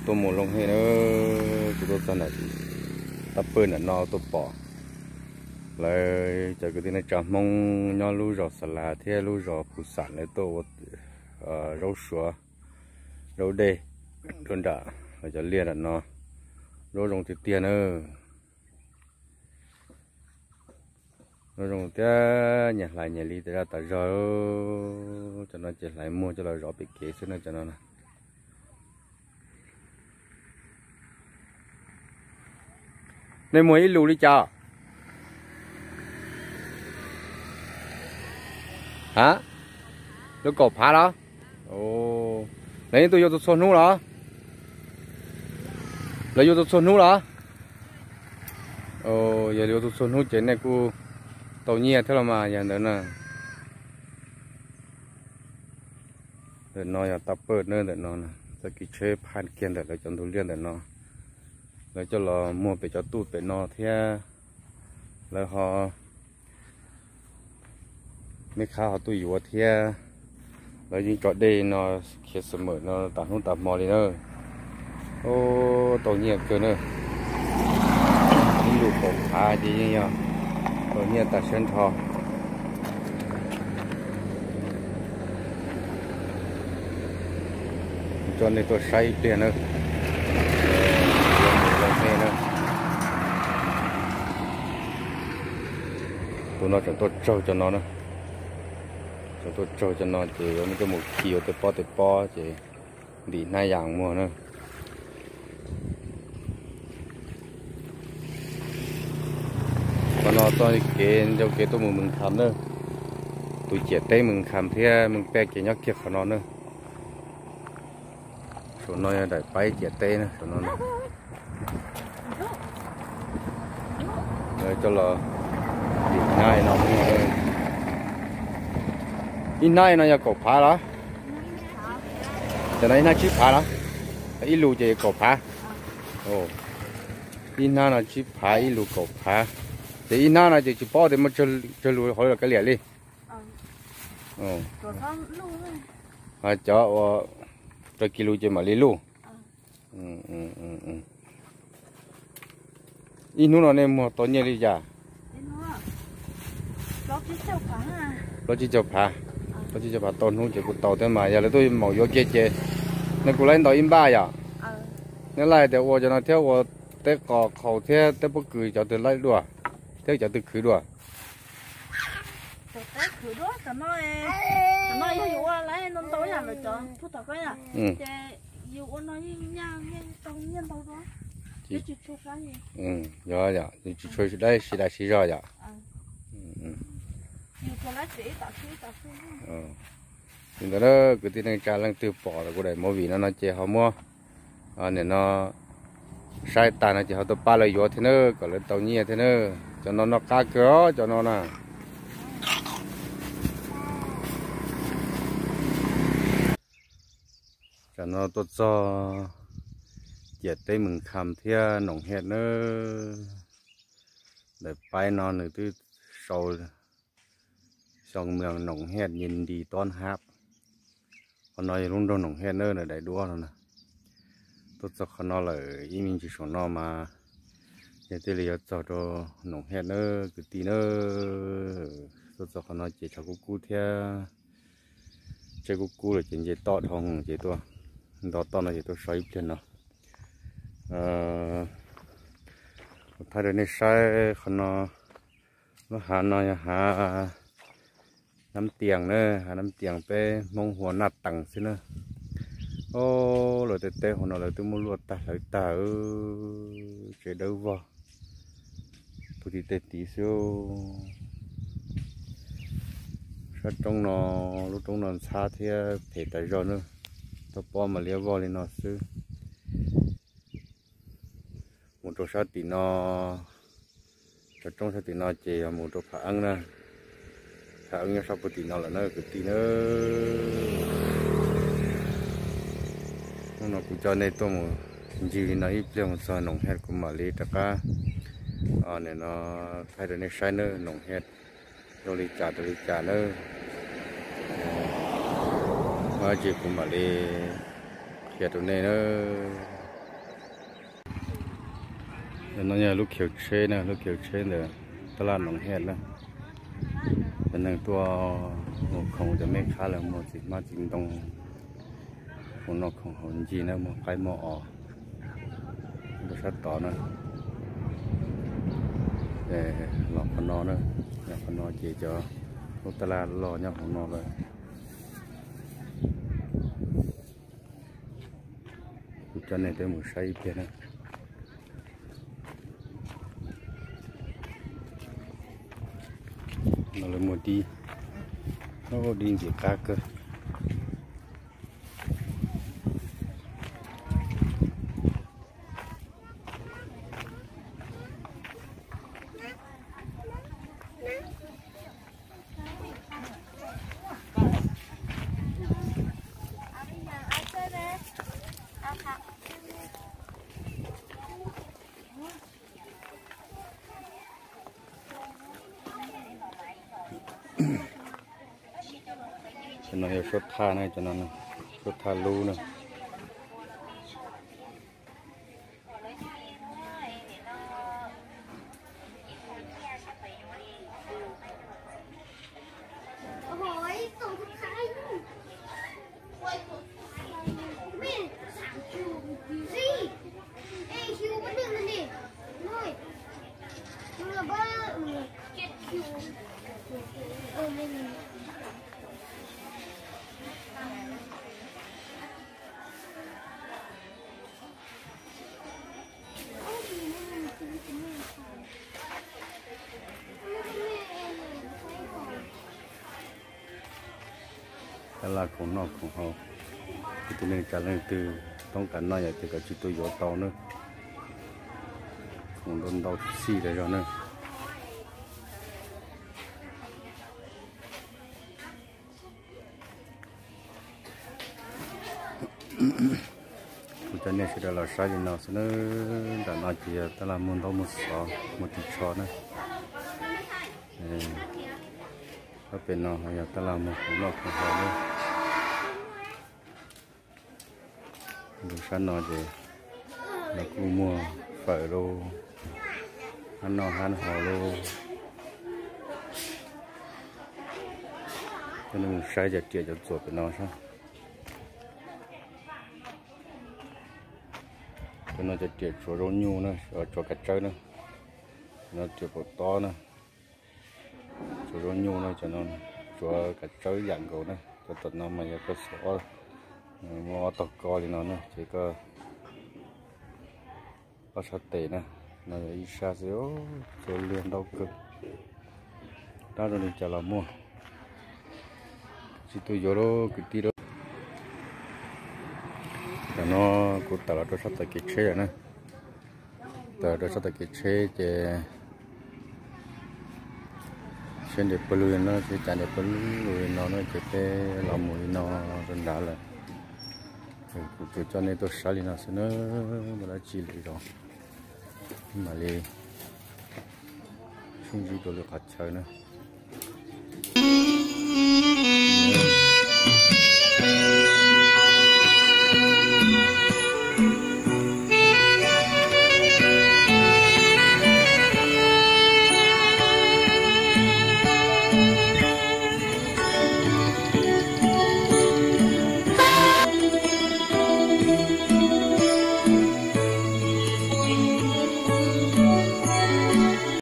Tuaj mus Looj Hej na, kuv tuaj txog ntawm Taj Pawj ntawm no tuaj pom lawv cov kwv tij neej tsa Hmoob nyob lub zos Xa Las thiab lub zos Phu Xam lawv tuaj ua zaub suav, zaub dej rau nram lawv cov liaj nram no. Zaub zoo tiag tiag na. Zaub zoo thiab nyias hlais nyias li tas zaj tas zog. Cov no ces hlais muag coj los zov pem kev xwb no cov no. Nej muag ib lus li cas? Ha, lus kaum phav los? Lawv yeej tuaj yuav txhua txhua hnub los? Lawv yuav txhua txhua hnub los? Yog yuav txhua txhua hnub ces nej kuj tau nyiaj thiab los mas yog ntawd na. Ntawm no yog Taj Pawj na, ntawm no txoj kev tsheb phaj kiag ntawm lawv cov ntug liaj ntawm no. Lawv coj los muag pem cov tuj pem no thiab. Lawv ho, meb khab ho tuaj yuav thiab. Lawv yeej tso dej no, khiav xwm mawm no tas hnub tas hmo li na. Tau nyiaj kawg na. Ib lus kaum phav ces yeej yog tau nyiaj tas siab nrho. Coj nej tuaj saib ib pliag na. Tus no tseem tuaj tsaug cov no na. Tseem tuaj tsaug cov no ces yuav muab coj mus khi ua tej pob tej pob ces ntim hnab yas muag na. Qhov no txoj kev ncau kev tuaj mus Mes Kham na. Tus ciam teb Mes Kham thiab Mes Pej ces nyob kiag qhov no na. Saum no yog daim paib ciam teb na, saum no. Coj los ib hnab no, ib hnab no yog kaum phav los? Cov no ib hnab tsib phav los? Ib lus ces kaum phav. Ib hnab no tsib phav, ib lus kaum phav. Ces ib hnab no ces tsis paub tias muaj tsawg lus hauv los kav liam li. Cov uas rau kis lus ces mam li luj. Ib hnub no nej muag tau nyiaj li cas? Plaub tsib caug phav. Plaub tsib caug phav tau hnub ces kuj tau thiab mas yog lawv tuaj maum yuav kiag ces nej kuj laib ntau ib npaj yom. Nej laij tias ua cov no thiab ua teb qos qhaus thiab teb pob kws cov twg laib dua, thiab cov twg khwv dua? Yog yom, tsis tshua dab si dab si zog yom. Li ntawd na, kwv tij neej tsa leej twg pom kuv daim movie no no ces ho muab, nim no saib tag no ces ho tuaj pab lawv yuav thiab na, kom lawv tau nyiaj thiab na. Cov no noj qab kawg os, cov no na. Tam no tuaj txog ciam teb Mes Kham thiab Noom Hej na. Daim paib no nws twb sau Xyoo Mws Noom Hej Nyij Nti Tob Hab. Qhov no yog lub nroog Noom Hej na, daim duab no na. Tuaj txog qhov no lawm ib me ntsis saum no mas yog thiaj li yuav txog rau Noom Hej na, kwv tij na. Tuaj txog qhov no ces tshav kub kub thiab, tsheb kub kub lawm ces nce toj dhau ces tuaj nto toj no ces tuaj so ib pliag no. Kuv thaij rau nej saib qhov no, lub hav no yog hav Nab Tias na, hav Nab Tias peb Hmoob hu ua Naj Tees xwb na. Ob, lawv tej teb hauv no lawv twb muab luaj tag hlawv tag, tsev dawb vog, puag tim tej tid xwb. Sab roob no, lub roob no ntxhab thiab phem tas zog na, toj pob mas liab vog li no xwb. Mus rau sab tim no, cov roob sab tim no ces yog mus rau Phav Eeb na. Phav Eeb nyob sab puag tim no lawm na kwv tij na. Hnub no kuv coj nej tuaj mus ncig li no ib pliag mus txog Noom Hej kuv mam li rov qab, nim no thaij rau nej saib nawb, Noom Hej zoo li cas rau li cas nawb. Muaj dab tsi kuv mam li qhia rau nej nawb. No yog lub khiv tsheb na, lub khiv tsheb ntawm tab laj Noov Hej na. Cov neeg tuaj mus khoom cov me qhab lawm, muag txiv hmab txiv ntoo, khoom noj khoom haus ncig na, muag qaib muag os rau sab tod na. Los qhov no na, los qhov no ces cov lub tab laj loj nyob hauv no lawm. Kuv coj nej peb mus saib ib pliag na. No lawv muag dib, dib ntxim qab kawg. Cov no yog suab thaj na, cov no suab thaj lub na. Tab laj khoom noj khoom haus, tus neeg tsam leej twg toob kas noj yom ces koj tsis tuaj yuav tau na. Khoom ntau ntau txhij tas zog na. Kuv coj nej sawv daws los saib li no xwb na. Nram no ces yog tab laj muag ntaub muag xov muag ris tsho na. Ob pem no yog tab laj muag khoom noj khoom haus na. Lub sab no ces lawv kuj muag fawm lauj, hab noj hab haus lauj. Coj nej mus saib cov riam cov txuas pem no sab. Cov no cov riam tsuav zaub nyuj na, tsuav kav tsawb na. Cov no riam paum tob na, tsuav zaub nyuj na, cov no tsuav kav tsawb yam nkaus na. Cov tom no mas yog koj xuas ob, muab ob tog ko li no na ces koj pab sab tes na. No yog ib sab xwb, tsuav liag ntau kawg. Dab zoo li cas los muag, tsis tuaj yuav lauj kwv tij lauj. Tam no kuv tawm los rau sab tom kev tsheb lawm na. Tawm rau sab tom kev tsheb ces tsheb nres pawg lug li no, tsheb cav nres pawg lug li no na ces peb los mus li no rau nrad lawm. Kuv tsuas coj nej tuaj saib li no xwb na, muaj dab tsi lwm zaus mam li sib ntsib dua lwm qhov chaw na.